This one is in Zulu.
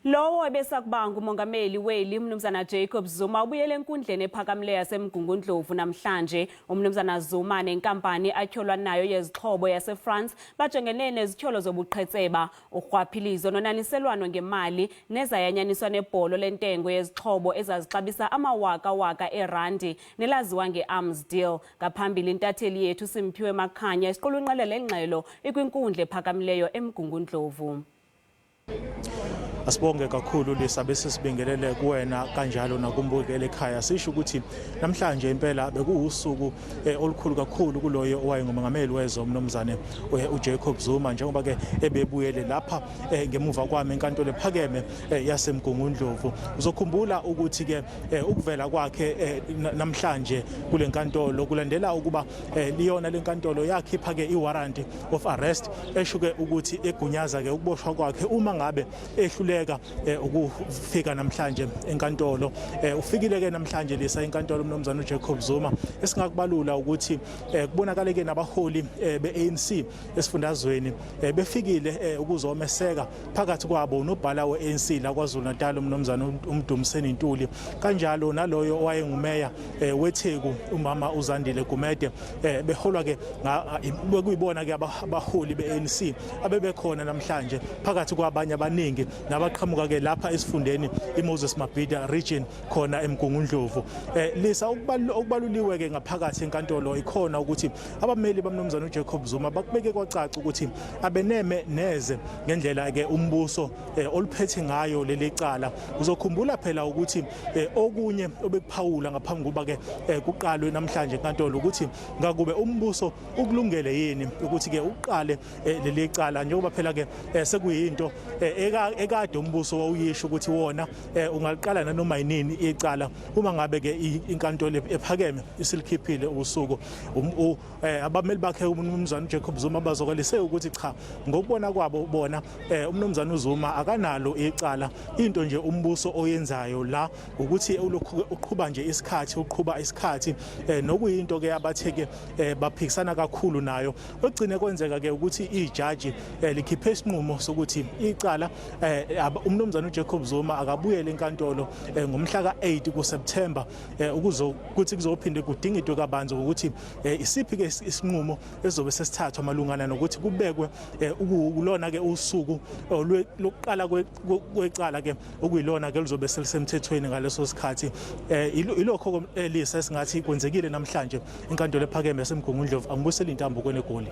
Lowo ebesakuba ngumongameli weli uMnumzana Jacob Zuma ubuyele enkundleni ephakamileyo yaseMgungundlovu namhlanje. UMnumzana Zuma nenkampani atyholwa nayo yezixhobo yaseFrance bajongene nezityholo zobuqhetseba, urhwaphilizo nonaniselwano ngemali nezayanyaniswa nebholo lentengo yezixhobo ezazixabisa amawaka-waka eerandi nelaziwa nge-arms deal. Ngaphambili intatheli yethu Simphiwe Makhanya isiqulunqele le ngxelo ikwinkundla ephakamileyo eMgungundlovu. Asibonge kakhulu Lisa, bese sibingelele kuwena kanjalo nakumbukeli ekhaya. Sisho ukuthi namhlanje impela bekuwusuku olukhulu kakhulu kuloyo owayengumongameli wezwe umnumzane uJacob Zuma, njengoba ke ebebuyele lapha ngemuva kwami enkantolo ephakeme yaseMgungundlovu. Uzokhumbula ukuthi ke ukuvela kwakhe namhlanje kule nkantolo kulandela ukuba liyona lenkantolo yakhipha ke iwarrant of arrest esho ke ukuthi egunyaza ke ukuboshwa kwakhe uma ngabe ehluleka ukufika namhlanje enkantolo. Ufikile ke namhlanje Lisa enkantolo umnumzane uJacob Zuma. Esingakubalula ukuthi kubonakale ke nabaholi beANC esifundazweni befikile ukuzomeseka, phakathi kwabo unobhala weANC la KwaZulu Natal umnumzane uMdumiseni Ntuli, kanjalo naloyo owayengumeya weTheku umama uZandile Gumede, beholwa ke bekuyibona ke abaholi beANC abebekhona namhlanje phakathi kwabanye abaningi nabaqhamuka ke lapha esifundeni iMoses Mabhida region khona eMgungundlovu. Lisa, okubaluliwe ke ngaphakathi enkantolo ikhona ukuthi abameli bamnumzane uJacob Zuma bakubeke kwacaca ukuthi abeneme neze ngendlela ke umbuso oluphethe ngayo leli cala. Uzokhumbula phela ukuthi okunye obekuphawula ngaphambi kuba ke kuqalwe namhlanje enkantolo ukuthi ngakube umbuso ukulungele yini ukuthi ke uqale leli cala, njengoba phela ke sekuyinto ekade umbuso wawuyisho ukuthi wona ungaliqala nanoma yinini icala uma ngabe ke inkantolo ephakeme isilikhiphile usuku. Abameli bakhe umnumzane uJacob Zuma bazokalise ukuthi cha, ngokubona kwabo bona umnumzane uZuma akanalo icala. Into nje umbuso oyenzayo la ukuthi ulokhu uqhuba nje isikhathi, uqhuba isikhathi, nokuyinto ke abathe ke baphikisana kakhulu nayo. Okugcine kwenzeka ke ukuthi ijaji likhiphe isinqumo sokuthi icala umnumzane uJacob Zuma akabuyele enkantolo ngomhla ka-8 kuSeptember ukuze kuzophinde kudingidwe kabanzi ukuthi isiphi ke isinqumo esizobe sesithathwa malungana nokuthi kubekwe ukulona ke usuku lokuqala kwecala ke okuyilona ke lizobe selisemthethweni ngaleso sikhathi. Ilokho Lisa esingathi kwenzekile namhlanje enkantolo ephakeme yaseMgungundlovu. Angibuyisele intambo kweneGoli.